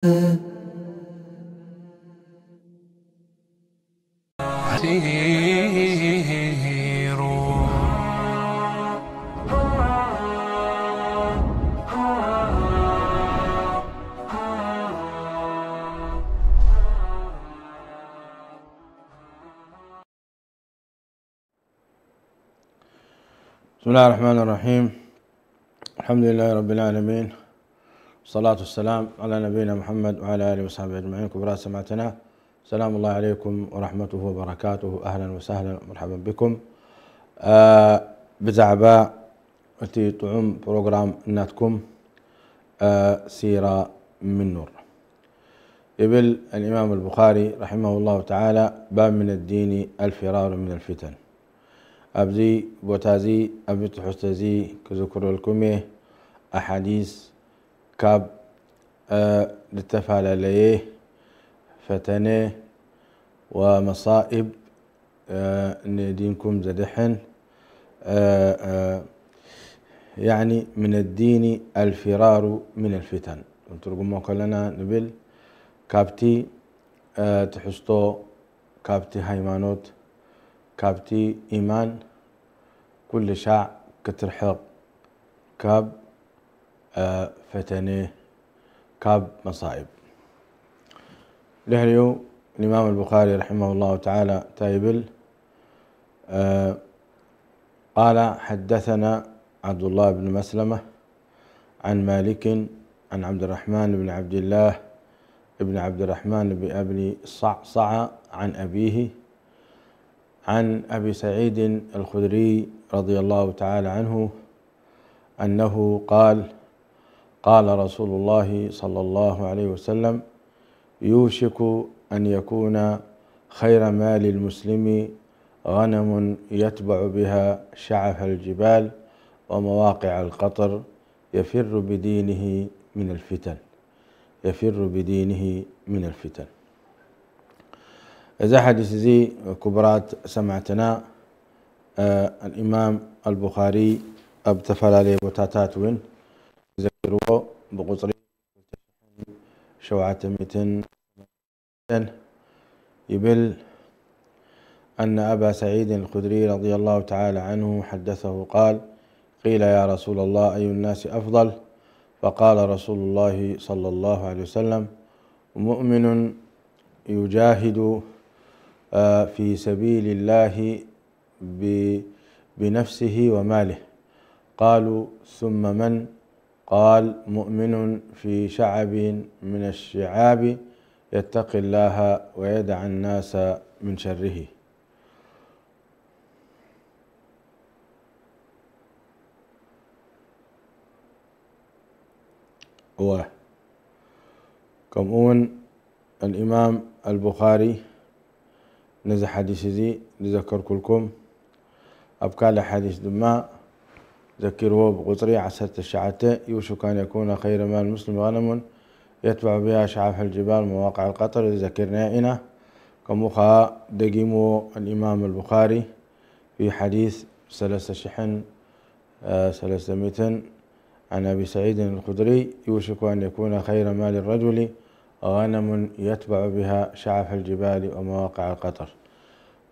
بسم الله الرحمن الرحيم. الحمد لله رب العالمين. والصلاة والسلام على نبينا محمد وعلى آله وصحبه أجمعين. ክቡራት ሰማዕትና، سلام الله عليكم ورحمته وبركاته. أهلا وسهلا ومرحبا بكم. ብዛዕባ እቲ ጥዑም ፕሮግራም እናትኩም፣ ሲራ ምን ኑር ይብል الإمام البخاري رحمه الله تعالى، باب من الدين الفرار من الفتن። ኣብዚ ቦታ እዚ፣ ኣብዚ ትሕዝቶ እዚ ክዝክረልኩም እየ ኣሓዲስ ካብ ዝተፈላለየ ፈተነ ወመሳኢብ ንዲንኩም ዘድሕን፣ ያዕኒ፣ من الدين الفرار من الفتن። ትርጉሞ ከለና ንብል፣ ካብቲ ትሕዝቶ፣ ካብቲ ሃይማኖት፣ ካብቲ ኢማን ኩሉ ሻዕ ክትርሕቕ፣ ካብ ፈተነ፣ ካብ መሳኢብ። ድሕሪኡ الإمام البخاري رحمه الله تعالى እንታይ ይብል؟ قال: حدثنا عبد الله بن مسلمة عن مالك عن عبد الرحمن بن عبد الله بن عبد الرحمن بن أبي صعصع عن أبيه عن أبي سعيد الخدري رضي الله تعالى عنه أنه قال: قال رسول الله صلى الله عليه وسلم: يوشك أن يكون خير مال المسلم غنم يتبع بها شعف الجبال ومواقع القطر يفر بدينه من الفتن. يفر بدينه من الفتن. እዚ ሓዲስ እዚ ክቡራት ሰማዕትና፣ الإمام البخاري ኣብ ዝተፈላለየ ቦታታት እውን ዘኪርዎ ብቁፅሪ ሸውዓተ ሚእትን ይብል። أن أبا سعيد الخدري رضي الله تعالى عنه حدثه قال: قيل: يا رسول الله، أي الناس أفضل؟ فقال رسول الله صلى الله عليه وسلم: مؤمن يجاهد، آه، في سبيل الله ب-، بنفسه وماله. قالوا: ثم من؟ قال: مؤمن في شعب من الشعاب يتقي الله ويدع الناس من شره. እወ፣ ከምኡ እውን الإمام البخاري ነዚ ሓዲስ እዚ ዝዘከርኩልኩም፣ ኣብ ካልእ ሓዲስ ድማ ዘኪርዎ ብቁፅሪ ዓሰርተ ትሽዓተ: يوشك أن يكون خير مال المسلم غنم يتبع بها شعف الجبال ومواقع القطر፣ እዚ ዘኪርናዮ ኢና። ከምኡ ኸዓ ደጊምዎ الإمام البخاري في حديث ሰለስተ ሽሕን ሰለስተ ሚእትን عن أبي سعيد الخدري: يوشك أن يكون خير مال الرجل غنم يتبع بها شعف الجبال ومواقع القطر.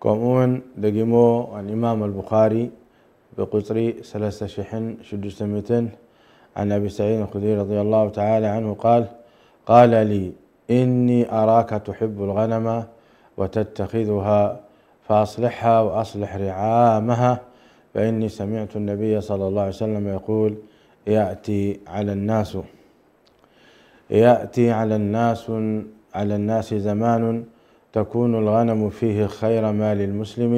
ከምኡ እውን ደጊሞ الإمام البخاري ብቁፅሪ ሰለስተ ሽሕን ሽዱሽተ ሚእትን عن أبي سعيد الخدري رضي الله تعالى عنه قال: قال لي: إني أراك تحب الغنم وتتخذها، فأصلحها وأصلح رعامها، فإني سمعت النبي صلى الله عليه وسلم يقول: يأتي على الناس، يأتي على الناس، على الناس زمان تكون الغنم فيه خير مال المسلم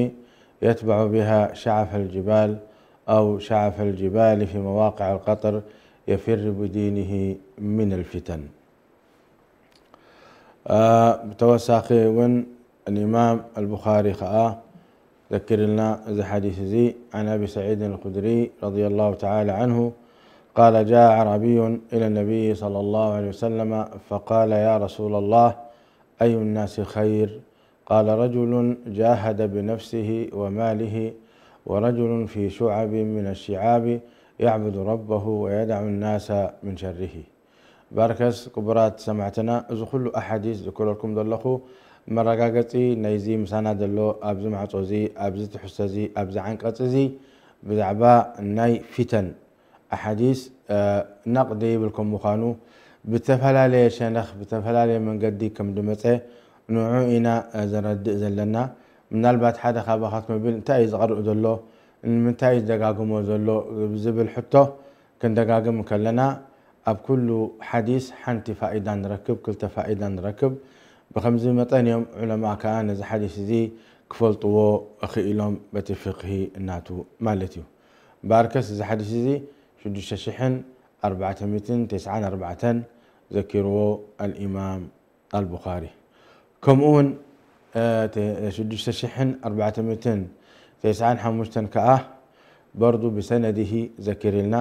يتبع بها شعف الجبال، أو شعف الجبال في مواقع القطر، يفر بدينه من الفتن. ብተወሳኺ እውን الإمام البخاري ኸዓ ዘኪርልና እዚ ሓዲስ እዚ عن أبي سعيد الخدري رضي الله تعالى عنه قال: جاء أعرابي إلى النبي صلى الله عليه وسلم فقال: يا رسول الله، أي الناس خير؟ قال: رجل جاهد بنفسه وماله، ورجل في شعب من الشعاب يعبد ربه ويدع الناس من شره. ባርከስ ክቡራት ሰማዕትና፣ እዚ ኩሉ ኣሓዲስ ዝክረልኩም ዘለኹ መረጋገጺ ናይዚ ምሳና ዘሎ ኣብዚ ማዕጾ እዚ፣ ኣብዚ ትሕዝቶ እዚ፣ ኣብዚ ዓንቀጽ እዚ ብዛዕባ ናይ ፊተን ኣሓዲስ፣ እ፣ ነቕዲ ይብል ከም ምዃኑ ብተፈላለየ ሸነኽ ብተፈላለየ መንገዲ ከም ዝመጸ ንዑ ኢና፣ እ፣ ዘረድእ ዘለና። ምናልባት ሓደ ካባኻትኩም ይብል እንታይ እዩ ዝቐርእ ዘሎ፣ ንምንታይ እዩ ዝደጋግሞ ዘሎ ዝብል ሕቶ ክንደጋግም ከለና፣ ኣብ ኩሉ ሓዲስ ሓንቲ ፋኢዳ ንረክብ፣ ክልተ ፋኢዳ ንረክብ። ብኸምዚ መጠን እዮም ዑለማ ከኣ ነዚ ሓዲስ እዚ ክፈልጥዎ ክኢሎም፣ በቲ ፍቅሂ እናቱ ማለት እዩ። ባርከስ እዚ ሓዲስ እዚ ሽዱሽተ ሽሕን ኣርባዕተ ሚእትን ተስዓን ኣርባዕተን ዘኪርዎ ኣልኢማም ኣልቡኻሪ። ከምኡ እውን፣ እ፣ ተ-፣ ሽዱሽተ ሽሕን ኣርባዕተ ሚእትን ተስዓን ሓሙሽተን ከኣ በርዱ ብሰነድሂ ዘኪርልና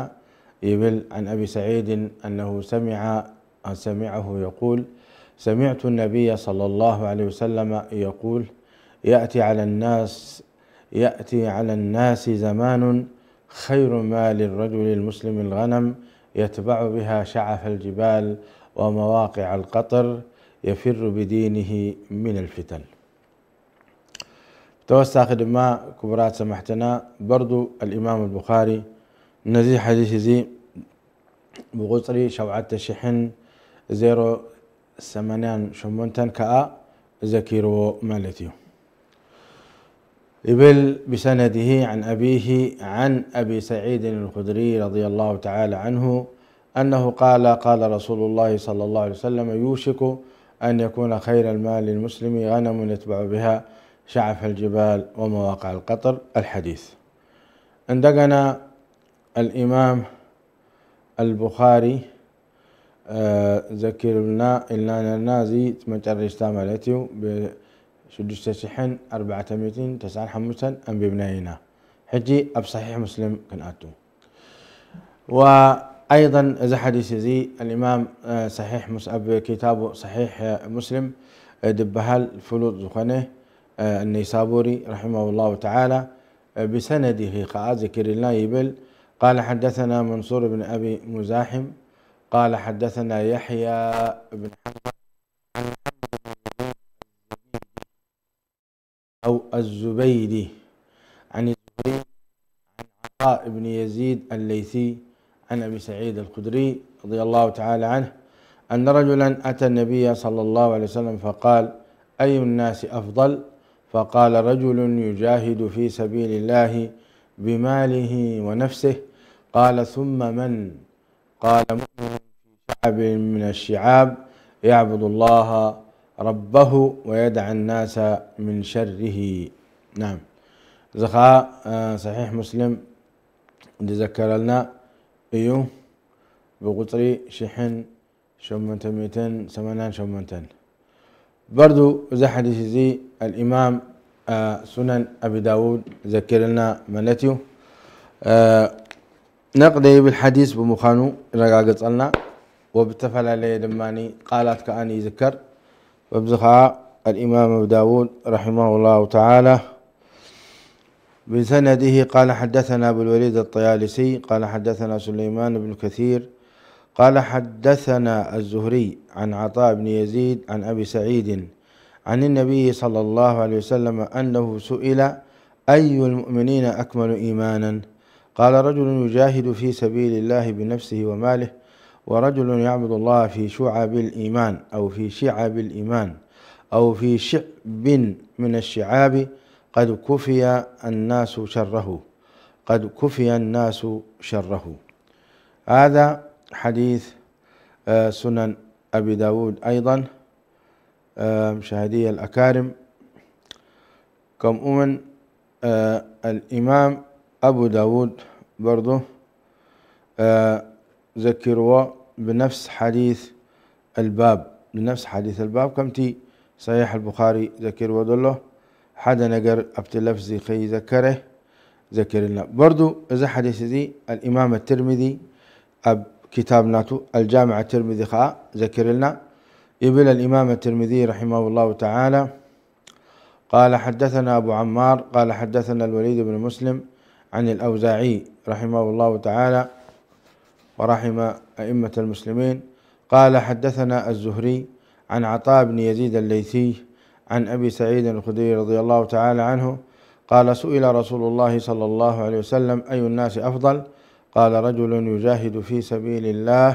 ይብል፣ عن أبي سعيد أنه سمع، سمعه يقول: سمعت النبي صلى الله عليه وسلم يقول: يأتي على الناس، يأتي على الناس زمان خير ما للرجل المسلم الغنم يتبع بها شعف الجبال ومواقع القطر يفر بدينه من الفتن. ተወሳኺ ድማ ክቡራት ሰማሕትና በርዱ ኣልኢማም ኣልቡኻሪ ነዚ ሓዲስ እዚ ብቁጽሪ ሸውዓተ ሽሕን ዜሮ ሰማንያን ሸሞንተን ከኣ ዘኪርዎ ማለት እዩ። ይብል ብሰነድሂ عن أبيه عن أبي سعيد الخدري رضي الله تعالى عنه أنه قال: قال رسول الله صلى الله عليه وسلم: يوشك أن يكون خير المال للمسلم غنم يتبع بها شعف الجبال ومواقع القطر. الحديث. እንደገና ኣልኢማም ኣልቡኻሪ፣ እ፣ ዘኪሩልና ኢልና ነርና፣ እዚ መጨረሽታ ማለት እዩ። ብሽዱሽተ ሽሕን ኣርባዕተ ሚእትን ተስዓን ሓሙሽተን ኣንቢብናዮ ኢና። ሕጂ ኣብ ሰሒሕ ሙስሊም ክንኣቱ። ወኣይضን እዚ ሓዲስ እዚ ኣልኢማም፣ እ፣ ሰሒሕ ሙስ-፣ ኣብ ኪታቡ ሰሒሕ፣ እ፣ ሙስሊም፣ እ፣ ዝበሃል ፍሉጥ ዝኾነ፣ እ፣ ነይሳቡሪ ረሒመሁላሁ ተዓላ ብሰነድሂ ከኣ ዘኪርልና ይብል። قال حدثنا منصور بن أبي مزاحم قال حدثنا يحيى بن حمزة عن محمد بن يزيد أو الزبيدي عن الزهري عن عطاء بن يزيد الليثي عن أبي سعيد الخدري رضي الله تعالى عنه أن رجلا أتى النبي صلى الله عليه وسلم فقال: أي الناس أفضل؟ فقال: رجل يجاهد في سبيل الله بماله ونفسه. قال: ثم من؟ قال: مؤمن في شعب من الشعاب يعبد الله ربه ويدع الناس من شره. نعم. እዚ ኸኣ፣ እ፣ ሰሒሕ ሙስሊም ዝዘከረልና እዩ። ብቁጽሪ ሽሕን ሸሞንተ ሚእትን ሰማንያን ሸሞንተን። በርዱ እዚ ሓዲስ እዚ ኣልኢማም፣ እ፣ ሱነን ኣቢ ዳውድ ዘኪርልና ማለት እዩ። እ፣ ነቕደ ይብል ሓዲስ ብምዃኑ ይረጋገጸልና፣ ወብተፈላለየ ድማ ቃላት ከኣ ይዝከር። በብዚ ኸኣ ኣልኢማም ኣቢ ዳውድ ረሒመሁላሁ ተዓላ بسنده قال حدثنا أبو الوليد الطيالسي قال حدثنا سليمان بن كثير قال حدثنا الزهري عن عطاء بن يزيد عن أبي سعيد عن النبي صلى الله عليه وسلم أنه سئل: أي المؤمنين أكمل إيمانا؟ قال: رجل يجاهد في سبيل الله بنفسه وماله، ورجل يعبد الله في شعب الإيمان أو في شعب الإيمان أو في شعب من الشعاب قد كفي الناس شره، قد كفي الناس شره. هذا حديث، آه، سنن أبي داود أيضا، آه، مشاهدي الأكارم. ከምኡውን፣ እ፣ ኣልኢማም ኣቡ ዳውድ በርዶ፣ እ፣ ዘኪርዎ ብነፍስ ሓዲስ ኣልባብ፣ ብነፍስ ሓዲስ ኣልባብ ከምቲ ሰሒሕ ኣልቡኻሪ ዘኪርዎ ዘሎ ሓደ ነገር ኣብቲ ለፍዚ ከይዘከረ ዘኪርልና። በርዱ እዚ ሓዲስ እዚ ኣልኢማም ኣትርሚዚ ኣብ ኪታብ ናቱ ኣልጃምዕ ኣትርሚዚ ኸኣ ዘኪርልና። ይብል ኣልኢማም ኣትርሚዚ ረሒመሁላሁ ተዓላ፣ قال حدثنا أبو عمار قال حدثنا الوليد بن مسلم عن الأوزاعي رحمه الله تعالى ورحم أئمة المسلمين قال: حدثنا الزهري عن عطاء بن يزيد الليثي عن أبي سعيد الخدري رضي الله تعالى عنه قال: سئل رسول الله صلى الله عليه وسلم: أي الناس أفضل؟ قال: رجل يجاهد في سبيل الله.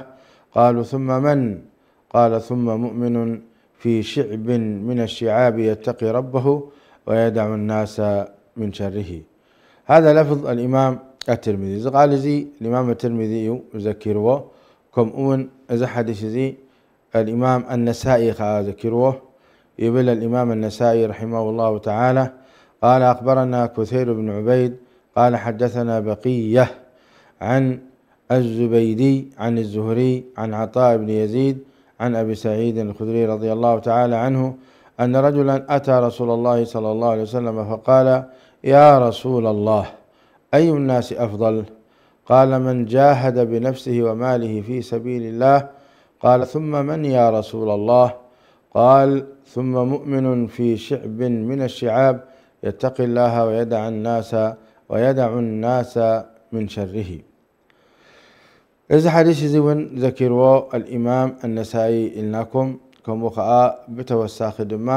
قالوا: ثم من؟ قال: ثم مؤمن في شعب من الشعاب يتقي ربه ويدع الناس من شره. هذا لفظ الإمام الترمذي. እዚ ቃል እዚ الإمام الترمذي እዩ ዘኪርዎ። ከምኡ እውን እዚ ሓዲስ እዚ الإمام النسائي ከኣ ዘኪርዎ። ይብል الإمام النسائي رحمه الله تعالى: قال: أخبرنا كثير بن عبيد قال: حدثنا بقية عن الزبيدي عن الزهري عن عطاء بن يزيد عن أبي سعيد الخدري رضي الله تعالى عنه أن رجلا أتى رسول الله صلى الله عليه وسلم فقال: يا رسول الله، أي الناس أفضل؟ قال: من جاهد بنفسه وماله في سبيل الله. قال: ثم من يا رسول الله؟ قال: ثم مؤمن في شعب من الشعاب يتقي الله ويدع الناس، ويدع الناس من شره. እዚ ሓዲስ እዚ እውን ዘኪርዎ الإمام النسائي ኢልናኩም። ከምኡ ከኣ ብተወሳኺ ድማ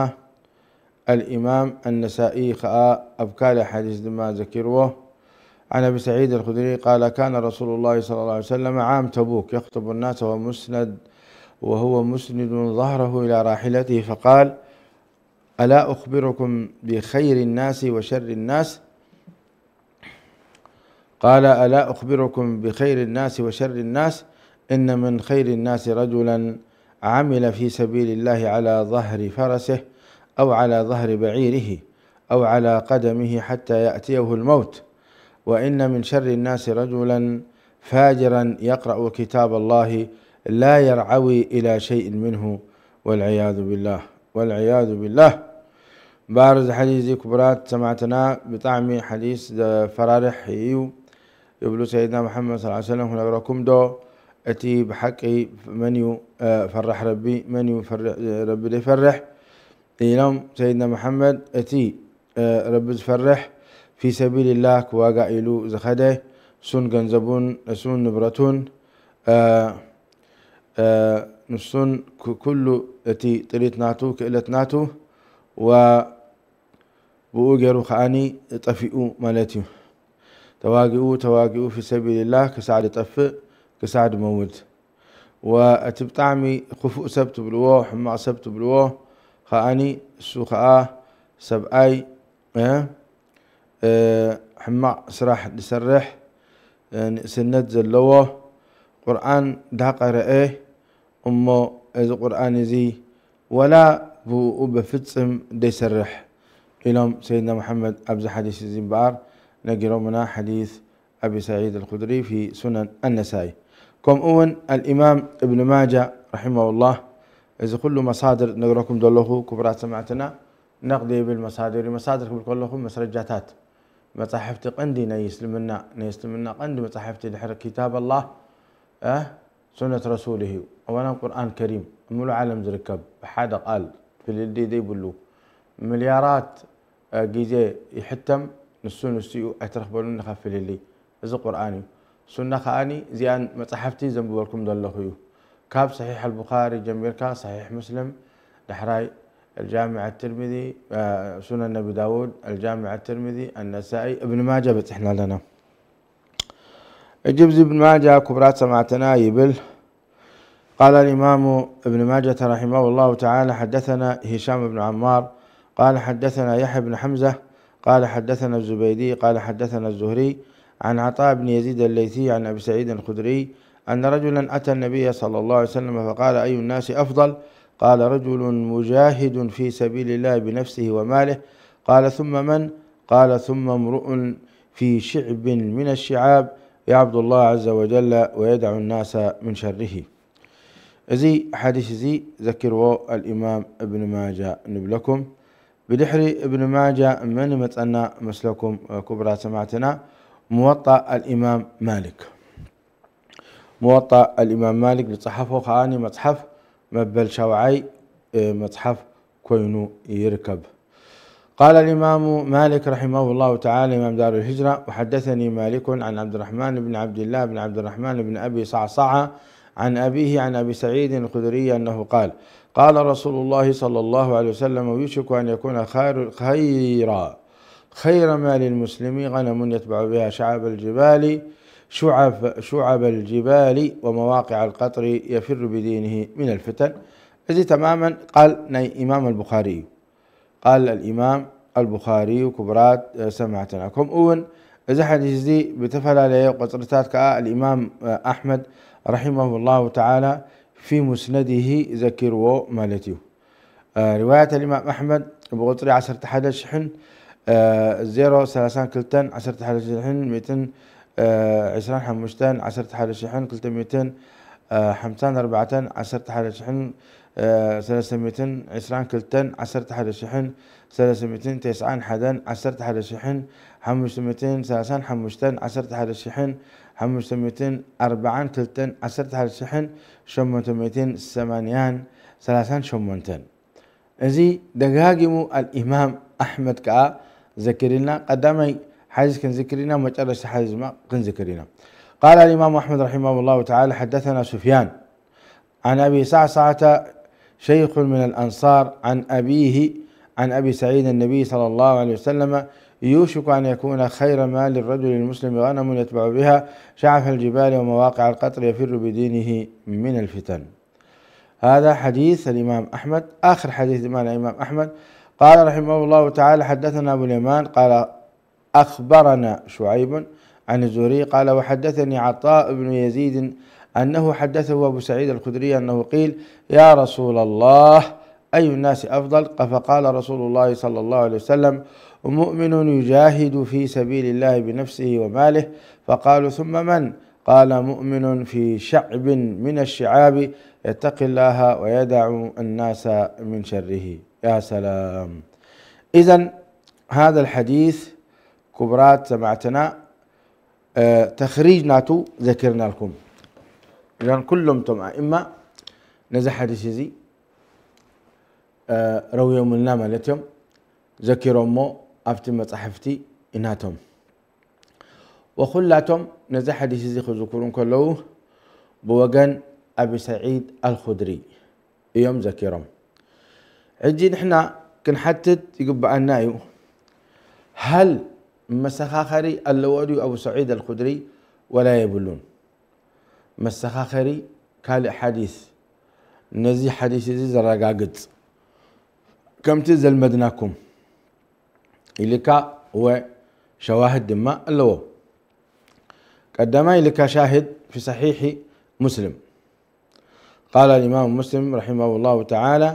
الإمام النسائي ከኣ ኣብ ካልእ ሓዲስ ድማ ዘኪርዎ عن أبي سعيد الخدري قال: كان رسول الله صلى الله عليه وسلم عام تبوك يخطب الناس ومسند، وهو مسند ظهره إلى راحلته، فقال: ألا أخبركم بخير الناس وشر الناس؟ قال: ألا أخبركم بخير الناس وشر الناس؟ إن من خير الناس رجلا عمل في سبيل الله على ظهر فرسه أو على ظهر بعيره أو على قدمه حتى يأتيه الموت، وإن من شر الناس رجلا فاجرا يقرأ كتاب الله لا يرعوي إلى شيء منه، والعياذ بالله، والعياذ بالله. እምበኣር እዚ ሓዲስ እዚ ክቡራት ሰማዕትና ብጣዕሚ ሓዲስ ዘፈራርሕ እዩ ይብሉ ሰይድና መሓመድ ሰለላሁ ዐለይሂ ወሰለም። ክነግረኩም ዶ እቲ ብሓቂ መን እዩ፣ እ፣ ፈራሕ ረቢ፣ መን እዩ ፈሪ-፣ ረቢ ዘይፈርሕ ኢሎም ሰይድና መሓመድ እቲ፣ እ፣ ረቢ ዝፈርሕ ፊ ሰቢልላህ ክዋጋእ ኢሉ ዝኸደ እሱን ገንዘቡን እሱን ንብረቱን፣ እ፣ እ፣ ንሱን ክ-፣ ኩሉ እቲ ጥሪት ናቱ ክእለት ናቱ ወ-፣ ብኡ ገይሩ ከኣኒ ጠፊኡ ማለት እዩ። ተዋጊኡ፣ ተዋጊኡ ፊ ሰቢልላህ ክሳዕ ዝጠፍእ፣ ክሳዕ ዝመውት። ወእቲ ብጣዕሚ ክፉእ ሰብ ትብልዎ፣ ሕማቕ ሰብ ትብልዎ ከኣኒ እሱ ከኣ ሰብኣይ፣ እ፣ እ፣ ሕማቕ ስራሕ ዝሰርሕ፣ እ፣ ንእስነት ዘለዎ፣ ቁርኣን ዳቀረአ እሞ እዚ ቁርኣን እዚ ወላ ብኡ በፍጽም ዘይሰርሕ ኢሎም ሰይድና መሓመድ ኣብዚ ሓዲስ እዚ እምበኣር ነጊሮምና፣ ሓዲስ ኣቢ ሰዒድ ኣልኹድሪ ፊ ሱነን ኣነሳኢ። ከምኡ እውን ኣልኢማም እብን ማጃ ረሒመሁላህ። እዚ ኩሉ መሳድር ነግረኩም ዘለኹ ክቡራት ሰማዕትና ነቕ ዘይብል መሳድር እዩ። መሳድር ክብል ከለኹ መስረጃታት፣ መጻሕፍቲ ቀንዲ ናይ እስልምና፣ ናይ እስልምና ቀንዲ መጻሕፍቲ ድሕሪ ኪታብ ኣላህ፣ እ፣ ሱነት ረሱል እዩ። ኣዋላን ቁርኣን ከሪም ኣብ ምሉእ ዓለም ዝርከብ ብሓደ ቃል ፍልልይ ዘይብሉ ሚልያራት፣ እ፣ ግዜ ይሕተም፣ ንሱ ንሱ እዩ፣ ኣይትረኽበሉን ኢኻ ፍልልይ። እዚ ቁርኣን እዩ። ሱና ከኣኒ እዚኣን መጻሕፍቲ ዘንብበልኩም ዘለኹ እዩ። ካብ ሰሒሕ ኣልቡኻሪ ጀሚርካ ሰሒሕ ሙስሊም፣ ዳሕራይ ኣልጃሚዕ ኣትርሚዚ፣ እ፣ ሱነን ነቢ ዳውድ፣ ኣልጃሚዕ ኣትርሚዚ፣ ኣነሳኢ፣ እብን ማጃ በጺሕና ኣለና። እጅ ብዚ እብን ማጃ ክቡራት ሰማዕትና ይብል፣ قال الإمام ابن ماجة رحمه الله تعالى: حدثنا هشام بن عمار قال حدثنا يحيى بن حمزة قال حدثنا الزبيدي قال حدثنا الزهري عن عطاء بن يزيد الليثي عن أبي سعيد الخدري أن رجلا أتى النبي صلى الله عليه وسلم فقال: أي الناس أفضل؟ قال: رجل مجاهد في سبيل الله بنفسه وماله. قال: ثم من؟ قال: ثم امرؤ في شعب من الشعاب يعبد الله عز وجل ويدع الناس من شره. እዚ ሓዲስ እዚ ዘኪርዎ ኣልኢማም እብን ማጃ ንብለኩም። ብድሕሪ እብን ማጃ መን ይመጸና መስለኩም ክቡራት ሰማዕትና? ሙወጣ ኣልኢማም ማሊክ። ሙወጣ ኣልኢማም ማሊክ ዝጸሓፎ ከኣ መጽሓፍ መበል ሻውዓይ፣ እ፣ መጽሓፍ ኮይኑ ይርከብ። قال الإمام مالك رحمه الله تعالى، إمام دار الهجرة: وحدثني مالك عن عبد الرحمن بن عبد الله بن عبد الرحمن بن أبي صعصعة عن أبيه عن أبي سعيد الخدري أنه قال: قال رسول الله صلى الله عليه وسلم: يوشك أن يكون خير، خير، خير مال المسلم غنم يتبع بها شعب الجبال، شعب، شعب الجبال ومواقع القطر يفر بدينه من الفتن. እዚ ተማመን ቃል ናይ ኢማም ኣልቡኻሪ እዩ። ቃል ኣልኢማም ኣልቡኻሪ ክቡራት ሰማዕትና። ከምኡ እውን እዚ ሓዲስ እዚ ብተፈላለየ ቁፅርታት ከዓ ኣልኢማም ኣሕመድ ረሒመሁ ላሁ ተዓላ ፊ ሙስነዲሂ ዘኪርዎ ማለት እዩ። ሪዋያት ኣልኢማም ኣሕመድ ብቁፅሪ ዓሰርተ ሓደ ሽሕን ዜሮ ሰላሳን ክልተን ዓሰርተ ሓደ ሽሕን ሚእትን ዕስራን ሓሙሽተን ዓሰርተ ሓደ ሽሕን ክልተ ሚእትን ሓምሳን ኣርባዕተን ዓሰርተ ሓደ ሽሕን ሰለስተ ሚእትን ዕስራን ክልተን ዓሰርተ ሓደ ሽሕን ሰለስተ ሚእትን ተስዓን ሓደን ዓሰርተ ሓደ ሽሕን ሓሙሽተ ሚእትን ሰላሳን ሓሙሽተን ዓሰርተ ሓደ ሽሕን ሓሙሽተ ሚእትን ኣርባዓን ክልተን ዓሰርተ ሓደ ሽሕን ሸሞንተ ሚእትን ሰማንያን ሰላሳን ሸሞንተን። እዚ ደጋጊሙ ኣልኢማም ኣሕመድ ከኣ ዘኪርልና። ቀዳማይ ሓዲስ ክንዝክር ኢና፣ መጨረሽታ ሓዲስ ድማ ክንዝክር ኢና። قال الإمام أحمد رحمه الله تعالى: حدثنا سفيان عن أبي صعصعة شيخ من الأنصار عن أبيه عن أبي سعيد النبي صلى الله عليه وسلم: يوشك أن يكون خير مال الرجل المسلم غنم يتبع بها شعف الجبال ومواقع القطر يفر بدينه من الفتن. هذا حديث الإمام أحمد. آخر حديث الإمام، الإمام أحمد قال رحمه الله تعالى: حدثنا أبو اليمان قال أخبرنا شعيب عن الزهري قال: وحدثني عطاء بن يزيد أنه حدثه أبو سعيد الخدري أنه قيل: يا رسول الله، أي الناس أفضل؟ فقال رسول الله صلى الله عليه وسلم: مؤمن يجاهد في سبيل الله بنفسه وماله. فقالوا: ثم من؟ قال: مؤمن في شعب من الشعاب يتقي الله ويدع الناس من شره. يا سلام. إذن هذا الحديث كبرات سمعتنا، آه، تخريج ناتو ذكرنا لكم. إذن كلهم تم أئمة نزح حديث زي، آه، رويهم لنا مالتهم ذكرهم أفتي متحفتي إناتهم. وخلاتهم نزح حديث زي خذكرون كله بوغن أبي سعيد الخدري يوم ذكرهم. ሕጂ ንሕና ክንሓትት ይግብኣና እዩ። هل መሰኻኸሪ ኣለዎ ድዩ ኣቡ ሰዒድ ኣልኹድሪ ወላ የብሉን? መሰኻኸሪ ካልእ ሓዲስ ነዚ ሓዲስ እዚ ዘረጋግጽ ከምቲ ዘልመድናኩም ኢልካ ወ ሸዋህድ ድማ ኣለዎ። ቀዳማይ ኢልካ ሻሂድ في صحيح مسلم. قال الإمام مسلم رحمه الله تعالى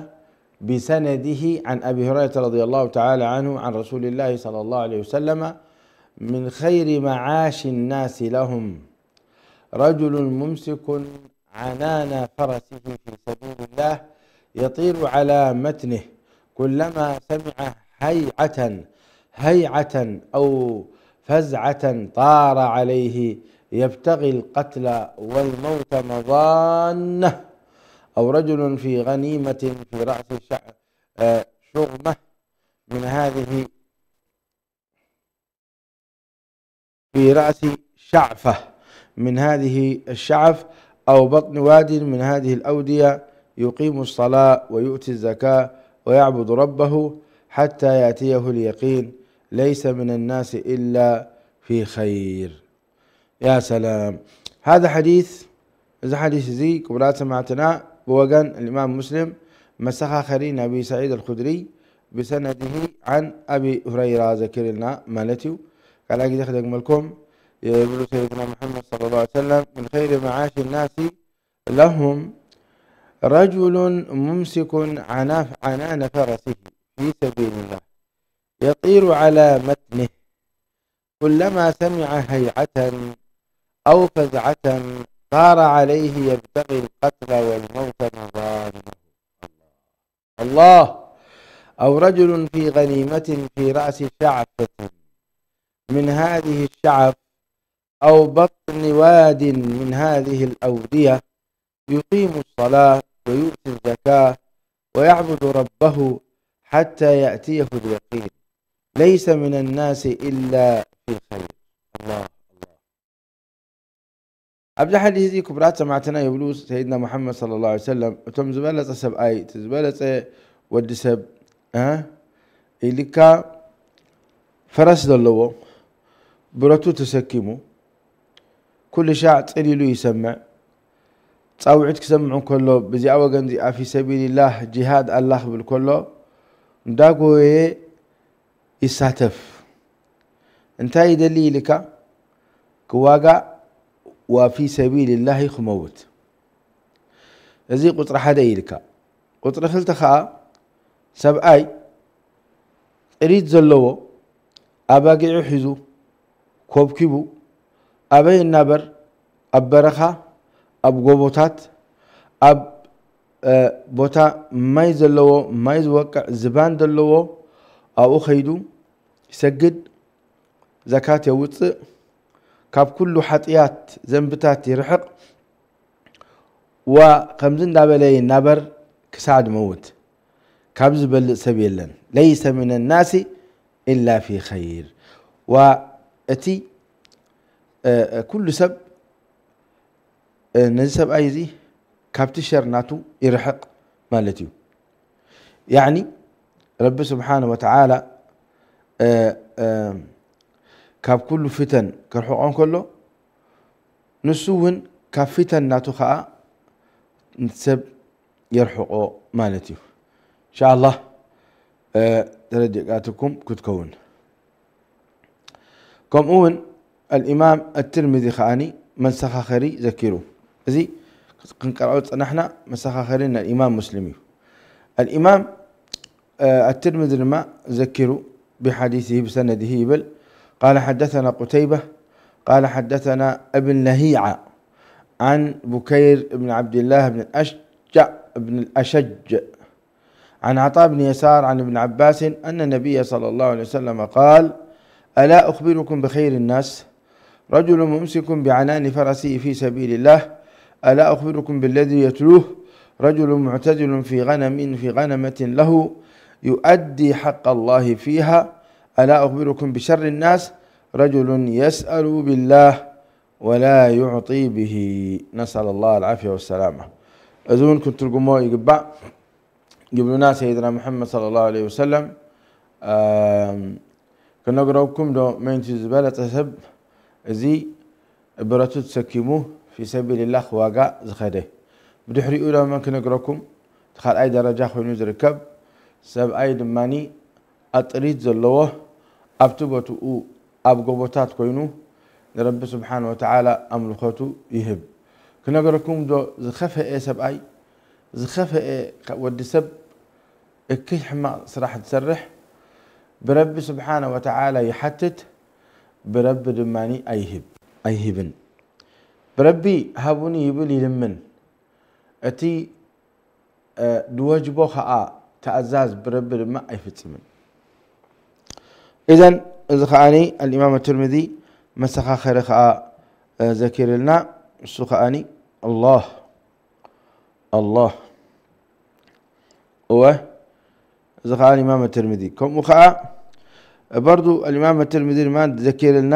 بسنده عن أبي هريرة رضي الله تعالى عنه عن رسول الله صلى الله عليه وسلم: من خير معاش الناس لهم رجل ممسك عنان فرسه في سبيل الله يطير على متنه كلما سمع هيعة، هيعة أو فزعة طار عليه يبتغي القتل والموت مظانة، أو رجل في غنيمة في رأس شع-، آه، شغمة من هذه، في رأس شعفة من هذه الشعف، أو بطن واد من هذه الأودية، يقيم الصلاة ويؤتي الزكاة ويعبد ربه حتى يأتيه اليقين، ليس من الناس إلا في خير. يا سلام. هذا حديث، እዚ ሓዲስ እዚ ክቡራት ሰማዕትና ብወገን الإمام مسلم መሰኻኸሪ ነቢ ሰዒድ ኣልኹድሪ بسنده عن أبي هريرة ዘኪርልና ማለት እዩ። ካልኣይ ግዜ ክደግመልኩም፣ የብሉ ሰይድና ሙሐመድ صلى الله عليه وسلم: من خير معاش الناس لهم رجل ممسك عناف-، عنان فرسه في سبيل الله يطير على متنه كلما سمع هيعة أو فزعة طار عليه يبتغي القتل والموت مظانه. الله. أو رجل في غنيمة في رأس شعفة من هذه الشعف أو بطن واد من هذه الأودية يقيم الصلاة ويؤتي الزكاة ويعبد ربه حتى يأتيه اليقين، ليس من الناس إلا في خير. الله، الله. ኣብዚ ሓዲስ እዚ ክቡራት ሰማዕትና ይብሉ ሰይድና ሙሓመድ ሰለላሁ ዐለይሂ ወሰለም፣ እቶም ዝበለጸ ሰብኣይ፣ እቲ ዝበለጸ ወዲ ሰብ፣ እ፣ ኢልካ ፈረስ ዘለዎ፣ ብረቱ ተሰኪሙ፣ ኩሉ ሻዕ ጽል ኢሉ ይሰምዕ፣ ጻውዒት ክሰምዕ እንከሎ፣ ብዚኣ ወገን እዚኣ ፊ ሰቢልላህ ጂሃድ ኣላ ክብል ከሎ፣ እንዳጎየ ይሳተፍ። እንታይ ይደሊ ኢልካ? ክዋጋእ ወፊ ሰቢልላሂ ክመውት። እዚ ቁጽሪ ሓደ ኢልካ። ቁጽሪ ክልተ ኸኣ፣ ሰብኣይ ጥሪት ዘለዎ፣ ኣባጊዑ ሒዙ፣ ኮብኪቡ፣ ኣበይ እናበር፣ ኣብ በረኻ፣ ኣብ ጎቦታት፣ ኣብ፣ እ፣ ቦታ ማይ ዘለዎ፣ ማይ ዝወቅዕ ዝባን ዘለዎ፣ ኣብኡ ኸይዱ ይሰግድ፣ ዘካት የውጽእ፣ ካብ ኩሉ ሓጥያት ዘንብታት ይርሕቕ፣ ዋ ከምዚ እንዳበለ ይናበር ክሳዕ ድመውት። ካብ ዝበልጽ ሰብ የለን። ለይሰ ሚነ ናሲ ኢላ ፊ ኸይር። ዋ እቲ፣ እ፣ እ፣ ኩሉ ሰብ፣ እ፣ ነዚ ሰብኣይ እዚ ካብቲ ሸር ናቱ ይርሕቕ ማለት እዩ። ያዕኒ ረቢ ስብሓነ ወተዓላ፣ እ፣ እ፣ ካብ ኩሉ ፊተን ክርሕቖ እንከሎ፣ ንሱ እውን ካብ ፊተን ናቱ ኸኣ ሰብ የርሕቖ ማለት እዩ። እንሻኣላህ፣ እ፣ ተረዲእካትኩም ክትከውን። ከምኡ እውን ኣልኢማም ኣትርሚዚ ከኣኒ መሰኻኸሪ ዘኪሩ። እዚ ክንቀርኦ ዝጸናሕና መሰኻኸሪ ናይ ኢማም ሙስሊም እዩ። ኣልኢማም፣ እ፣ ኣትርሚዚ ድማ ዘኪሩ ብሓዲሲሂ ብሰነዲሂ ይብል፣ ቃለ ሓደሰና ቁተይበ ቃለ ሓደሰና እብን ለሂዓ ዓን ቡከይር እብን ዓብድላህ እብን ኣሽጃዕ እብን ኣሸጅ عن عطاء بن يسار عن ابن عباس أن النبي صلى الله عليه وسلم قال: ألا أخبركم بخير الناس؟ رجل ممسك بعنان فرسه في سبيل الله. ألا أخبركم بالذي يتلوه؟ رجل معتدل في غنم، في غنمة له يؤدي حق الله فيها. ألا أخبركم بشر الناس؟ رجل يسأل بالله ولا يعطي به. نسأل الله العافية والسلامة. እዚ እውን ክንትርጉሞ ይግባእ። ይብሉና ሰይድና ሙሐመድ ሰለላሁ ዐለይሂ ወሰለም፣ ኣም፣ ክነግረኩም ዶ መን እቲ ዝበለጸ ሰብ፣ እዚ ብረቱ ተሰኪሙ ፊ ሰቢልላህ ክዋጋእ ዝኸደ? ብድሕሪኡ ዶ መን ክነግረኩም፣ እቲ ካልኣይ ደረጃ ኮይኑ ዝርከብ ሰብኣይ ድማኒ ኣጥሪት ዘለዎ፣ ኣብቲ ቦትኡ ኣብ ጎቦታት ኮይኑ ንረቢ ስብሓነ ወተዓላ ኣምልኾቱ ይህብ። ክነግረኩም ዶ ዝኸፈኤ ሰብኣይ፣ ዝኸፈኤ ወዲ ሰብ፣ እክይ ሕማቕ ስራሕ ዝሰርሕ፣ ብረቢ ስብሓነ ወተዓላ ይሓትት፣ ብረቢ ድማኒ ኣይህብ-፣ ኣይህብን። ብረቢ ሃቡኒ ይብል ይልምን። እቲ፣ እ፣ ድወጅቦ ኸኣ ተኣዛዝ ብረቢ ድማ ኣይፍጽምን። ኢዘን እዚ ኸኣኒ ኣልኢማም ኣትርሚዚ መሰኻኸሪ ኸኣ፣ እ፣ ዘኪርልና። እሱ ኸኣኒ ኣላህ፣ ኣላህ። እወ፣ እዚ ኸኣ ኢማም ኣትርሚዚ። ከምኡ ኸኣ በርዱ ኣልኢማም ኣትርሚዚ ድማ ዘኪርልና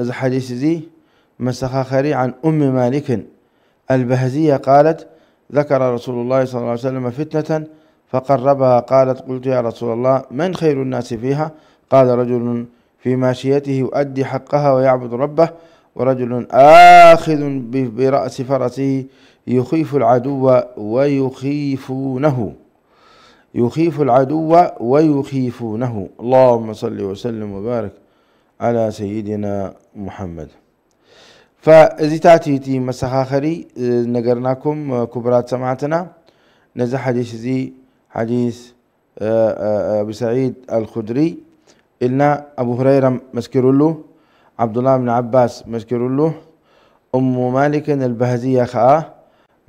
እዚ ሓዲስ እዚ መሰኻኸሪ عن أم مالك البهزية قالت: ذكر رسول الله صلى الله عليه وسلم فتنة فقربها، قالت: قلت: يا رسول الله، من خير الناس فيها؟ قال: رجل في ماشيته يؤدي حقها ويعبد ربه، ورجل آخذ ب-، برأس فرسه يخيف العدو ويخيفونه، يخيف العدو ويخيفونه. اللهم صل وسلم وبارك على سيدنا محمد. ፈእዚታት እዩ እቲ መሰኻኸሪ፣ እ፣ ነገርናኩም፣ እ፣ ክቡራት ሰማዕትና። ነዚ ሓዲስ እዚ ሓዲስ፣ እ፣ እ፣ ኣቢ ሰዒድ ኣልኹድሪ ኢልና ኣቡ ሁረይራ መስኪሩሉ፣ ዓብዱላህ ብን ዓባስ መስኪሩሉ፣ እሙ ማሊክን ኣልባህዝያ ኸኣ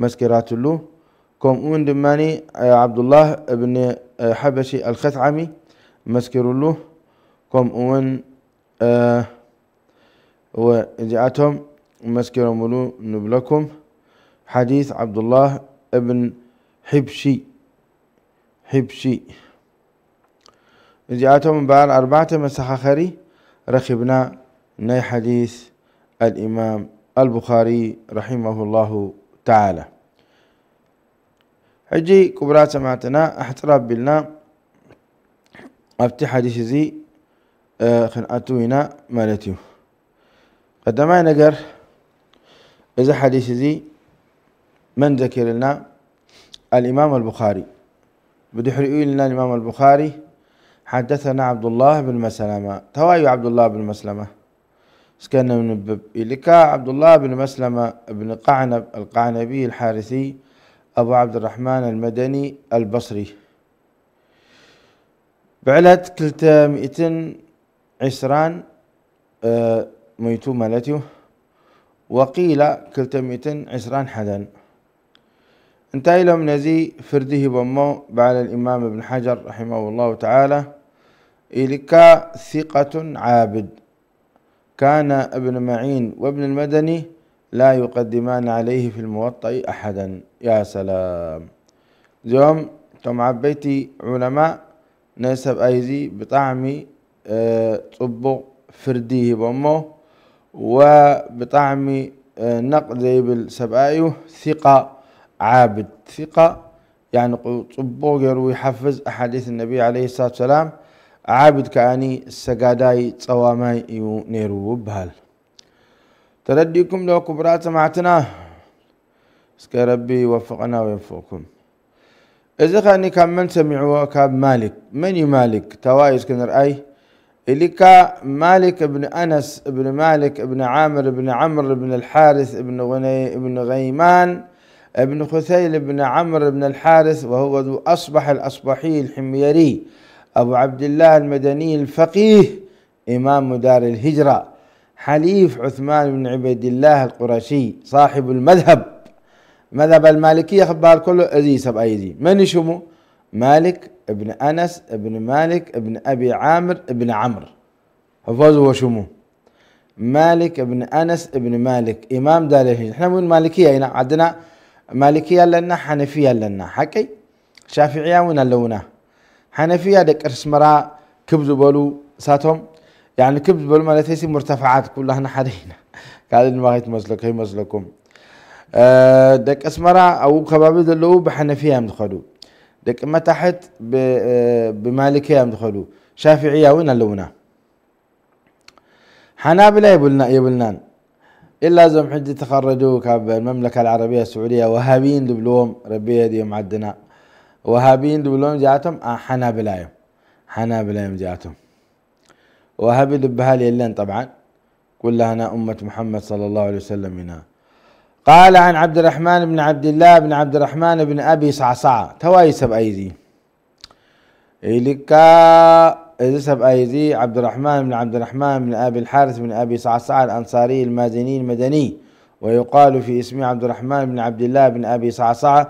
መስኪራትሉ፣ ከምኡውን ድማኒ፣ እ፣ ዓብዱላህ እብን፣ እ፣ ሓበሺ ኣልኸስዓሚ መስኪሩሉ፣ ከምኡውን እ፣ እወ፣ እዚኣቶም መስኪሮምሉ ንብለኩም። ሓዲስ ዓብዱላህ እብን ሒብሺ፣ ሒብሺ። እዚኣቶም እምበኣር ኣርባዕተ መሰኻኸሪ ረኺብና ናይ ሓዲስ ኣልኢማም البخاري رحمه الله تعالى. ሕጂ ክቡራት ሰማዕትና ኣሕፅር ኣቢልና ኣብቲ ሓዲስ እዚ ክንኣቱ ኢና ማለት እዩ። ቀዳማይ ነገር፣ እዚ ሓዲስ እዚ መን ዘኪርልና? الإمام البخاري. ብድሕሪኡ ኢልና الإمام البخاري، حدثنا عبد الله بن مسلمة. ተዋዩ عبد الله بن مسلمة እስከ ነንብብ ኢልካ፣ عبد الله بن مسلمة بن قعنب القعنبي الحارثي أبو عبد الرحمن المدني البصري. ብዕለት ክልተ ሚእትን ዕስራን ሞይቱ ማለት እዩ። وقيل ክልተ ሚእትን ዕስራን ሓደን። እንታይ ኢሎም ነዚ ፍርዲ ሂቦሞ በዓል الإمام ابن حجر رحمه الله تعالى ኢልካ؟ ثقة عابد كان ابن معين وابن المدني لا يقدمان عليه في الموطأ أحدا. يا سلام! እዚኦም እቶም ዓበይቲ ዑለማ ነዚ ሰብኣይ እዚ ብጣዕሚ ጽቡቕ ፍርዲ ሂቦሞ፣ ወብጣዕሚ ነቕ ዘይብል ሰብኣይ እዩ። ثقة عابد، ثقة يعني ጽቡቕ ገይሩ ይሓፍዝ ኣሓዲስ ነቢ عليه الصلاة والسلام። ዓብድ ከኣኒ ሰጋዳይ ጸዋማይ እዩ ነይሩ ይበሃል። ተረዲእኩም ዶ ክቡራት ሰማዕትና? እስከ ረቢ ይወፍቐና ወየንፍቕኩም። እዚ ከኒ ካብ መን ሰሚዕዎ? ካብ ማሊክ። መን እዩ ማሊክ? ተዋይ እስኪ ንርኣይ። ኢልካ ማሊክ እብን ኣነስ እብን ማሊክ እብን ዓምር እብን ዓምር እብን الحارث እብን غني- እብን غيمان እብን خثيل እብን ዓምር እብን الحارث وهو ذو أصبح الأصبحي الحميري أبو عبد الله المدني الفقيه إمام دار الهجرة حليف عثمان بن عبيد الله القرشي صاحب المذهب، مذهب المالكية ክበሃል ከሎ እዚ ሰብኣይ እዚ መን እዩ ሽሙ? ማሊክ እብን ኣነስ እብን ማሊክ እብን ኣቢ ዓምር እብን ዓምር። ሕፈዝዎ ሽሙ። ማሊክ እብን ኣነስ እብን ማሊክ ኢማም ዳር الهجرة። ንሕና እውን ማሊክያ ኢና፣ ዓድና ማሊክያ ኣለና፣ ሓነፍያ ኣለና። ሓቀይ? ሻፍዕያ እውን ኣለውና። ሓነፍያ ደቂ ኣስመራ ክብ ዝበሉ እሳቶም፣ ያኒ ክብ ዝበሉ ማለተይሲ ሙርተፈዓት፣ ኩላህና ሓደ ኢና። ካልእ ድማ ከይትመስለ- ከይመስለኩም። ደቂ ኣስመራ ኣብኡ ከባቢ ዘለዉ ብሓነፍያ እዮም ዝኸዱ። ደቂ መታሕት ብ- ብማሊክያ እዮም ዝኸዱ። ሻፍዕያ እውን ኣለውና። ሓናብላ የብልና- የብልናን። ኢላ እዞም ሕጂ ተኸረጁ ካብ መምለካ العربية السعودية وهابيين ዝብልዎም ረቢ የድዮም ዓድና። وهابيين ዝብልዎም እዚኣቶም ሓናብላ እዮም። ሓናብላ እዮም እዚኣቶም። وهابي ዝበሃል የለን طبعا። ኩላህና أمة محمد صلى الله عليه وسلم ኢና። قال عن عبد الرحمن بن عبد الله بن عبد الرحمن بن أبي صعصعة. ተዋይ ሰብኣይ እዚ ኢልካ፣ እዚ ሰብኣይ እዚ عبد الرحمن بن عبد الرحمن بن أبي الحارث بن أبي صعصعة الأنصاري المازني المدني، ويقال في اسمه عبد الرحمن بن عبد الله بن أبي صعصعة،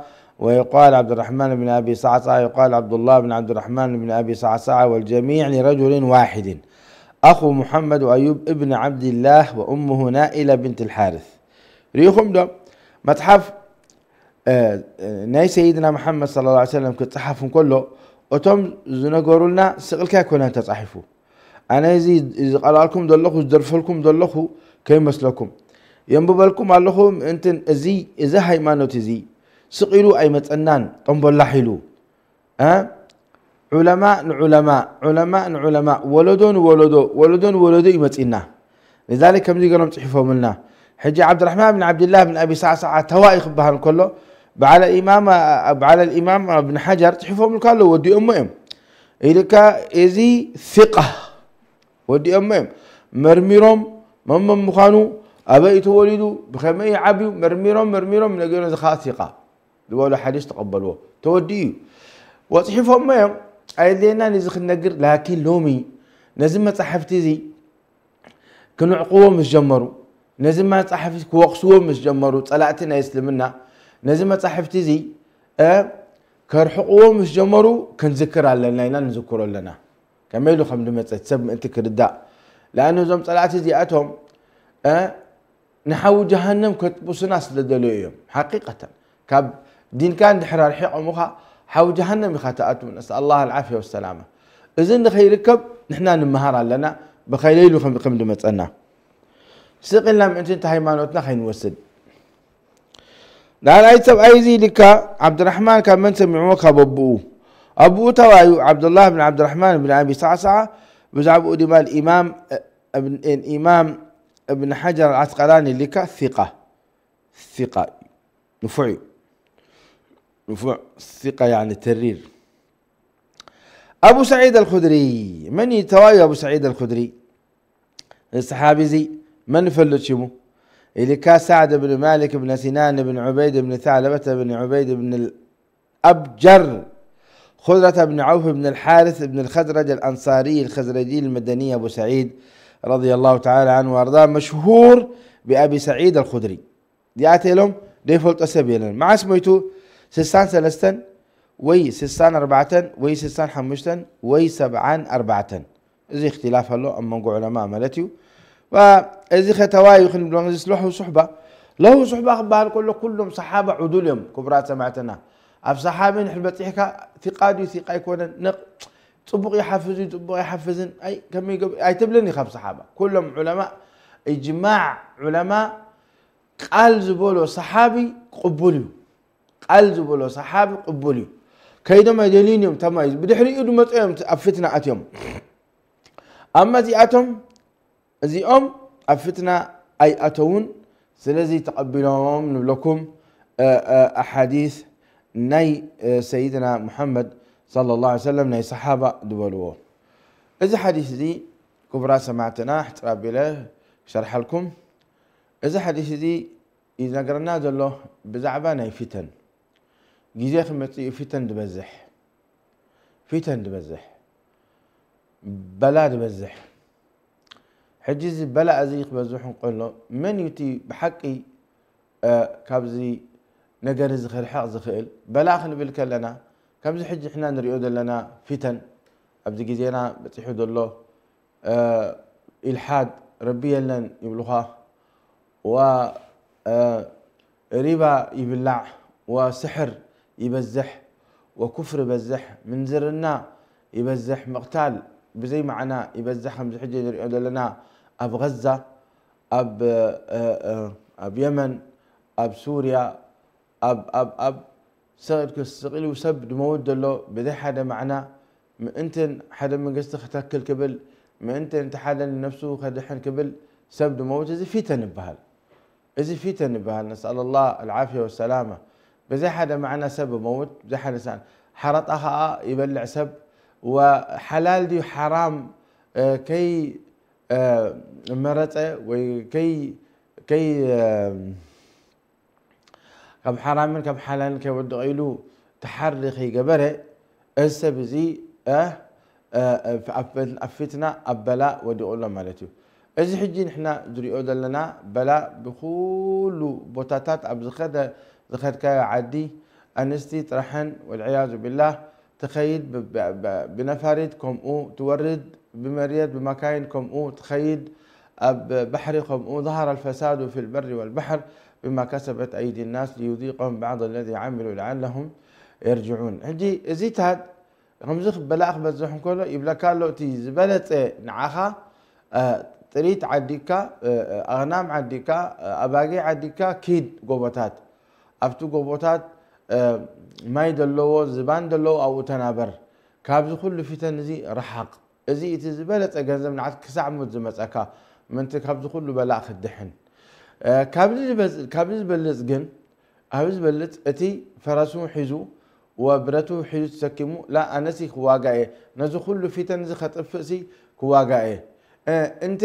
ويقال عبد الرحمن بن أبي صعصعة، يقال عبد الله بن عبد الرحمن بن أبي صعصعة، والجميع لرجل واحد، أخو محمد وأيوب ابن عبد الله وأمه نائلة بنت الحارث. ርኢኹም ዶ መጽሓፍ ናይ ሰይድና መሓመድ صلى الله عليه وسلم ክጸሓፍ እንከሎ፣ እቶም ዝነገሩልና ስቕ ኢልካ ኣይኮነን ተጻሒፉ። ኣነ እዚ ዝቐርኣልኩም ዘለኹ፣ ዝደርፈልኩም ዘለኹ ከይመስለኩም። የንብበልኩም ኣለኹ ምእንትን እዚ፣ እዚ ሃይማኖት እዚ ስቕ ኢሉ ኣይመጸናን፣ ጠምቦላሕ ኢሉ። ዑለማእ ንዑለማእ፣ ዑለማእ ንዑለማእ፣ ወለዶ ንወለዶ፣ ወለዶ ንወለዶ እዩ መጺእና። لذلك ከምዚ ገይሮም ጽሒፎምልና። ሕጂ ዓብድራሕማን ብን ዓብድላህ ብን ኣቢ ሳዕሳዓ ተዋኢ ክበሃል ከሎ፣ በዓል ኢማም፣ በዓል ኢማም እብን ሓጃር ጽሒፎምልካ ኣለዉ፣ ወዲኦሞ እዮም። ኢልካ እዚ ثقة ወዲኦሞ እዮም። መርሚሮም መን መን ምዃኑ፣ ኣበይ እዩ ተወሊዱ፣ ብኸመይ እዩ ዓብዩ፣ መርሚሮም፣ መርሚሮም፣ ነጊሮም፣ እዚ ኸኣ ثقة ዝበሎ ሓዲስ ተቐበልዎ። ተወዲኡ እዩ። ወጽሒፎሞ እዮም። ኣየድልየናን እዚ ክንነግር፣ ላኪን ሎሚ ነዚ መጻሕፍቲ እዚ ክንዕቅዎ ምስ ጀመሩ፣ ነዚ መጻሕፍቲ ክወቕስዎ ምስ ጀመሩ፣ ጸላእቲ ናይ እስልምና፣ ነዚ መጻሕፍቲ እዚ፣ እ፣ ከርሕቅዎ ምስ ጀመሩ፣ ክንዝክር ኣለና ኢና፣ ንዝክሮ ኣለና። ከመይ ኢሉ ከም ዝመጸ ሰብ ምእንቲ ክርዳእ። ለኣኑ እዞም ጸላእቲ እዚኣቶም፣ እ፣ ንሓዊ ጀሃነም ከጥብሱና ስለ ደለዩ እዮም። ሓቂቀተን፣ ካብ ዲንካ እንድሕር ኣርሒቖምኻ፣ ሓዊ ጀሃነም ኢኻ ትኣቱ። ነስኣል ላህ ኣልዓፍያ ወሰላማ። እዚ ንኸይርከብ ንሕና ንምሃር ኣለና፣ ብኸመይ ኢሉ ከም፣ ከም ዝመጸና። ስቕ ኢልና ምእንቲ እቲ ሃይማኖትና ከይንወስድ። ዳልኣይ ሰብኣይ እዚ ኢልካ ዓብድራሕማን ካብ መን ሰሚዕዎ? ካብ ኣቦኡ። ኣቦኡ ተባዩ ዓብዱላህ ብን ዓብድራሕማን ብን ኣቢ ሳዕሳዓ፣ ብዛዕባኡ ድማ ኢማም እብን ኢማም እብን ሓጀር ኣልዓስቀላኒ ኢልካ ثقة ثقة እዩ። ንፉዕ እዩ። ንፉዕ ثقة يعني ተሪር። ኣቡ ሰዒድ ኣልኹድሪ መን እዩ? ተባዩ ኣቡ ሰዒድ ኣልኹድሪ። እዚ ሰሓቢ እዚ መን ይፈልጥ ሽሙ? ኢልካ ሳዕድ ብን ማሊክ ብን ሲናን ብን ዑበይድ ብን ሳዕለበት ብን ዑበይድ ብን ኣልኣብጀር፣ ኹድረተ ብን ዐውፍ ብን ኣልሓርስ ብን ኣልኸዝረጅ ኣልኣንሳሪ ኣልኸዝረጂ ኣልመደኒ ኣቡ ሰዒድ ረዲየላሁ ተዓላ ዐንሁ ወኣርዳ መሽሁር ብኣቢ ሰዒድ ኣልኹድሪ። ይኣተሎም ዘይፈልጦ ሰብ የለን። መዓስ ሞይቱ? ስሳን ሰለስተን ወይ ስሳን ኣርባዕተን ወይ ስሳን ሓሙሽተን ወይ ሰብዓን ኣርባዕተን። እዚ እክትላፍ ኣሎ ኣብ መንጎ ዑለማ ማለት እዩ። ዋ፣ እዚ ኸ ተባዩ ክንብሎ፣ እዚ ለሁ ሱሕባ፣ ለሁ ሱሕባ ክበሃል ከሎ ኩሎም ሰሓባ ዑዱል እዮም። ክቡራት ሰማዕትና፣ ኣብ ሰሓቢ ንድሕር በፂሕካ ቲቃ ድዩ ቲቃ ኣይኮነን፣ ነቕ-፣ ፅቡቕ ይሓፍዝ እዩ፣ ፅቡቕ ኣይሓፍዝን፣ ኣይ፣ ከመይ ገብ-፣ ኣይትብልን ኢኻ። ኣብ ሰሓባ ኩሎም ዑለማ፣ እጅማዕ ዑለማ ቃል ዝበሎ ሰሓቢ ቅቡል እዩ። ቃል ዝበሎ ሰሓቢ ቅቡል እዩ። ከይዶም ኣይደልዩን እዮም። ተማይ ብድሕሪኡ ዝመፁ እዮም ኣብ ፍትና ኣትዮም። ኣማ እዚኣቶም፣ እዚኦም ኣብ ፍትና ኣይኣተውን። ስለዚ ተቐቢሎም ንብለኩም፣ እ፣ እ፣ ኣሓዲስ ናይ፣ እ፣ ሰይድና ሙሐመድ ሰለላሁ ዐለይሂ ወሰለም ናይ ሰሓባ ዝበልዎ። እዚ ሓዲስ እዚ ክቡራት ሰማዕትና ሕፅር ኣቢለ ክሸርሓልኩም። እዚ ሓዲስ እዚ ይነግረና ዘሎ ብዛዕባ ናይ ፊተን። ግዜ ክመጽእ እዩ ፊተን ዝበዝሕ፣ ፊተን ዝበዝሕ፣ በላ ዝበዝሕ። ሕጂ እዚ በላ እዚ ክበዝሕ እንከሎ፣ መን እዩ እቲ ብሓቂ፣ እ፣ ካብዚ ነገር እዚ ክርሕቕ ዝኽእል? በላ ክንብል ከለና፣ ከምዚ ሕጂ ንሕና ንሪኦ ዘለና ፊተን፣ ኣብዚ ግዜና በጺሑ ዘሎ፣ እ፣ ኢልሓድ፣ ረቢ የለን ይብሉኻ፣ ወ፣ እ፣ ሪባ ይብላዕ፣ ወስሕር ይበዝሕ፣ ወኩፍር ይበዝሕ፣ ምንዝርና ይበዝሕ፣ ምቕታል ብዘይ ማዕና ይበዝሕ። ከምዚ ሕጂ ንሪኦ ዘለና ኣብ ገዛ፣ ኣብ፣ እ፣ እ፣ ኣብ የመን፣ ኣብ ሱርያ፣ ኣብ፣ ኣብ፣ ኣብ ስቕ ኢልካ ስቕ ኢሉ ሰብ ድመውት ዘሎ ብዘይ ሓደ ማዕና፣ ምእንቲ ሓደ መንግስቲ ክተክል ክብል፣ ምእንቲ እቲ ሓደ ንነፍሱ ከድሕን ክብል ሰብ ድመውት፣ እዚ ፊተን ይበሃል። እዚ ፊተን ይበሃል። ነስኣል ላህ ኣልዓፍያ ወሰላማ። ብዘይ ሓደ ማዕና ሰብ ይመውት፣ ብዘይ ሓደ ሳን። ሓረጣ ኸዓ ይበልዕ ሰብ። ወሓላል ድዩ ሓራም፣ እ፣ ከይ፣ እ፣ መረጸ ወይ ከይ፣ ከይ፣ እ፣ ካብ ሓራምን ካብ ሓላልን ከይወድቕ ኢሉ ተሓሪ ከይገበረ፣ እዚ ሰብ እዚ፣ እ፣ እ፣ ኣብ፣ ኣብ ፊትና፣ ኣብ በላ ወዲቑ ኣሎ ማለት እዩ። እዚ ሕጂ ንሕና ዝሪኦ ዘለና በላ ብኩሉ ቦታታት ኣብ ዝኸደ፣ ዝኸድካዮ ዓዲ ኣንስቲ ጥራሐን ወልዕያዙ ቢላህ ትኸይድ፣ ብ-፣ ብ-፣ ብ-፣ ብነፋሪት ከምኡ ትወርድ፣ ብመርየት ብመካይን ከምኡ ትኸይድ፣ ኣብ ባሕሪ ከምኡ። ظهر الفساد في البر والبحر بما كسبت أيدي الناس ليذيقهم بعض الذي عملوا لعلهم يرجعون። ሕጂ እዚታት ከምዚ ክበላእ ክበዝሕ እንከሎ ይብለካ ኣሎ፣ እቲ ዝበለጸ ንዓኻ፣ እ፣ ጥሪት ዓዲካ፣ እ፣ እ፣ ኣግናም ዓዲካ፣ እ፣ ኣባጊዕ ዓዲካ ኪድ ጎቦታት፣ ኣብቲ ጎቦታት፣ እ፣ ማይ ዘለዎ ዝባን ዘለዎ ኣብኡ ተናበር። ካብዚ ኩሉ ፊተን እዚ ረሓቕ። እዚ እቲ ዝበለጸ ገንዘብ ንዓት ክሳዕ ሞት ዝመጸካ ምእንቲ ካብዚ ኩሉ በላእ ክትድሕን። እ፣ ካብዚ ዝበዝ-፣ ካብዚ ዝበልጽ ግን፣ ኣብዚ ዝበልጽ እቲ ፈረሱ ሒዙ ወብረቱ ሒዙ ተሰኪሙ፣ ላ ኣነሲ ክዋጋእ እየ፣ ነዚ ኩሉ ፊተን እዚ ከጥፍእሲ ክዋጋእ እየ። እ፣ እንተ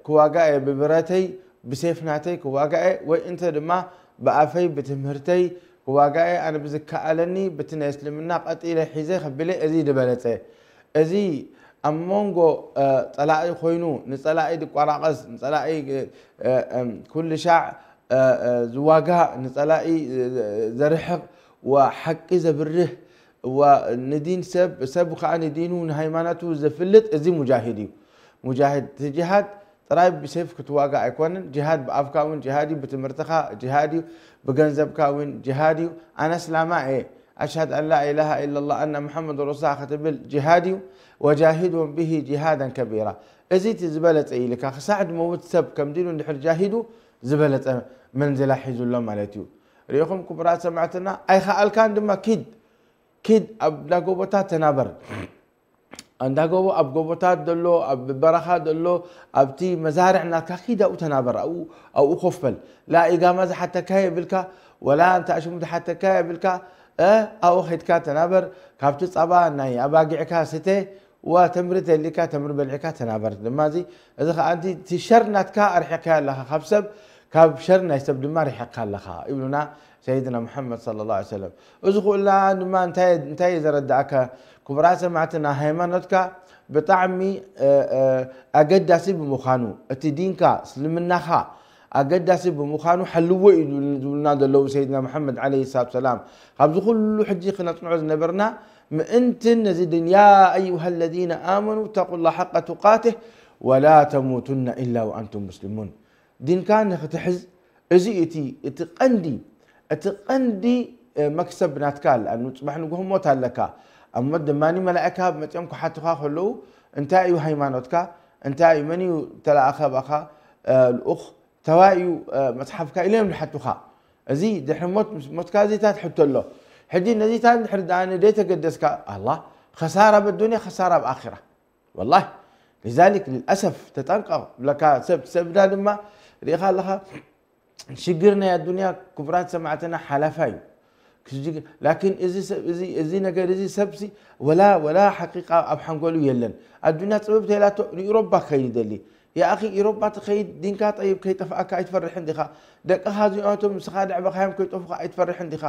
ክዋጋእ እየ ብብረተይ ብሴፍ ናተይ ክዋጋእ እየ፣ ወይ እንተ ድማ ብኣፈይ ብትምህርተይ ክዋጋእ እየ፣ ኣነ ብዝከኣለኒ ብቲ ናይ እስልምና ቀጢለ ሒዘ ከቢለ፣ እዚ ዝበለጸ። እዚ ኣብ መንጎ፣ እ፣ ጸላኢ ኮይኑ ንጸላኢ ድቋራቐስ፣ ንጸላኢ፣ እ፣ እ፣ እም፣ ኩሉ ሻዕ፣ እ፣ እ፣ ዝዋጋእ፣ ንጸላኢ፣ እ፣ ዘርሕቕ፣ ወሓቂ ዘብርህ፣ ወ-፣ ንዲን ሰብ፣ ሰብ ከኣ ንዲኑ ንሃይማኖቱ ዘፍልጥ፣ እዚ ሙጃሂድ እዩ። ሙጃሂድ፣ እቲ ጅሃድ ጥራይ ብሴፍ ክትዋጋእ ኣይኮነን። ጅሃድ ብኣፍካ እውን ጅሃድ እዩ፣ ብትምህርትኻ ጅሃድ እዩ፣ ብገንዘብካ እውን ጅሃድ እዩ። ኣነ እስላማ እየ፣ ኣሽሃድ ኣን ላ ኢላሃ ኢለላህ ኣነ ሙሓመድ ረሱሉላህ ክትብል ጅሃድ እዩ። ወጃሂዱን ብሂ ጅሃደን ከቢራ። እዚ እቲ ዝበለጸ እዩ ኢልካ ክሳዕ ድመውት ሰብ ከም ዲኑ እንድሕር ጃሂዱ ዝበለጸ መንዝላ ሒዙ ኣሎ ማለት እዩ። ርኢኹም ክቡራት ሰማዕትና ኣይኸኣልካን ድማ ኪድ ኪድ ኣብ ዳጎቦታት ተናበር። ኣንዳ ጎቦ ኣብ ጎቦታት ዘሎ ኣብ በረኻ ዘሎ ኣብቲ መዛርዕ ናትካ ኪድ ኣብኡ ተናበር ኣብኡ ኣብኡ ኮፍ በል። ላ ኢጋማ ዝሓተካ የብልካ ወላ እንታ ሽሙ ዝሓተካ የብልካ። እ ኣብኡ ኸድካ ተናበር። ካብቲ ጸባ ናይ ኣባጊዕካ ስተ ዋ ተምሪ ተሊካ ተምሪ በልዕካ ተናበር። ድማ እዚ እዚ ኸኣ ኣንቲ እቲ ሸር ናትካ ኣርሒቕካዮ ኣለኻ ካብ ሰብ ካብ ሸር ናይ ሰብ ድማ ርሒቕካ ኣለኻ ይብሉና ሰይድና ሙሓመድ صلى الله عليه وسلم። እዚ ኩላ ድማ እንታይ እንታይ ዘረዳእካ ክቡራት ሰማዕትና ሃይማኖትካ ብጣዕሚ ኣገዳሲ ብምዃኑ እቲ ዲንካ እስልምናኻ ኣገዳሲ ብምዃኑ ሓልዎ እዩ ዝብሉና ዘለዉ ሰይድና ሙሓመድ ዓለይሂ ሰላቱ ሰላም። ካብዚ ኩሉ ሕጂ ክነጽንዖ ዝነበርና ምእንትን ነዚ ድን ያ ኣዩሃ ለዚነ ኣመኑ ተቁላ ሓቀ ቱቃትህ ወላ ተሙቱና ኢላ ወኣንቱም ሙስሊሙን። ዲንካ ንክትሕዝ እዚ እቲ እቲ ቀንዲ እቲ ቀንዲ መክሰብ ናትካ ኣልኣኑ ፅባሕ ንግሆ ሞት ኣለካ። እሞ ድማ መላእካ መፅኦም ክሓቱካ ከለዉ እንታይ እዩ ሃይማኖትካ እንታይ እዩ መን እዩ ተለኣኸ ብኣኻ ልኡኽ ተዋይ እዩ መፅሓፍካ ኢሎም ይሓቱኻ። እዚ ድሕሪ ሞት ምስ ሞትካ እዚታት ሕቶ ኣሎ። ሕጂ ነዚታት ድሕሪ ደኣ ንደይ ተገደስካ ኣላ ከሳራ በዱንያ ከሳራ ኣብ ኣራ ወላሂ። لذلك للأسف ተጠንቀቕ ብለካ ሰብ ሰብና ድማ ርኢኻ ኣለኻ። ሽግር ናይ ኣዱንያ ክቡራት ሰማዕትና ሓላፋ እዩ። ክሽግ- ላኪን እዚ ሰብ እዚ እዚ ነገር እዚ ሰብሲ ወላ ወላ ሓቂቃ ኣብ ሓንጎሉ የለን። ኣዱንያ ጥበብ ተይላቶ ንኢሮባ ክኸይድ ይደሊ። ያኣኺ ኢሮባ ትኸይድ ዲንካ ጠይብ ከይጠፍኣካ ኣይትፈርሕን ዲኻ? ደቅኻ እዚኦቶም ንስኻ ደዕበኻዮም ከይጠፉኻ ኣይትፈርሕን ዲኻ?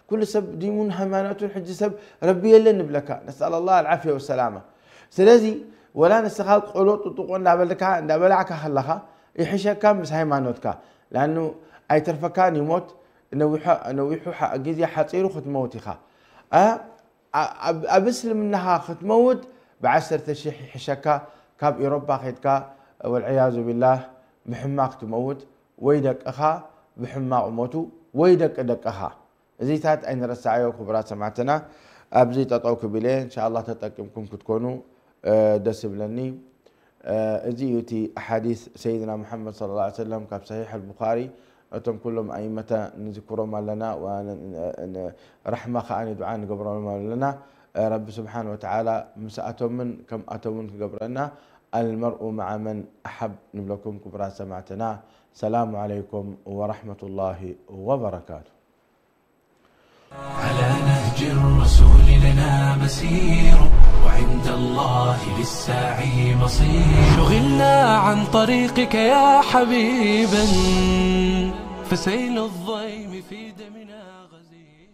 ኩሉ ሰብ ዲሙን ሃይማኖቱን ሕጂ ሰብ ረቢ የለን ንብለካ። ነስኣል ኣላህ ኣልዓፍያ ወሰላማ። ስለዚ ወላ ንስኻ ቆሎ ጥጥቆ እንዳበልካ እንዳበላዕካ ከለኻ ይሕሸካ ምስ ሃይማኖትካ። ላኑ ኣይተርፈካን ይሞት ነዊሑ ነዊሑ ሓ- ግዜ ሓፂሩ ክትመውት ኢኻ። ኣ- ኣ- ኣብ- ኣብ እስልምናኻ ክትመውት ብዓሰርተ ሽሕ ይሕሸካ ካብ ኢሮፓ ከድካ ወልዕያዙ ቢላህ ብሕማቅ ትመውት ወይ ደቅኻ ብሕማቅ ሞቱ ወይ ደቂ ደቅኻ። እዚታት ኣይንረሳዓዮ ክቡራት ሰማዕትና። ኣብዚ ጠጠው ክብል እየ እንሻላ ተጠቂምኩም ክትኮኑ ደስ ይብለኒ። እዚ እዩ እቲ ሓዲስ ሰይድና ሙሓመድ صلى الله عليه وسلم ካብ ሰሒሕ ኣልቡኻሪ። ነቶም ኩሎም ኣይመተ ንዝክሮም ኣለና ራሕማ ከዓ ዱዓ ንገብሮም ኣለና። ረቢ ስብሓን ወተዓላ ምስኣቶምን ከምኣቶምን ክገብረና። المرء مع من أحب ንብለኩም ክቡራት ሰማዕትና። ሰላሙ ዓለይኩም ወራሕመቱላሂ ወበረካቱ። على نهج الرسول لنا مسير، وعند الله للساعي مصير. شغلنا عن طريقك يا حبيبا، فسيل الضيم في دمنا غزير.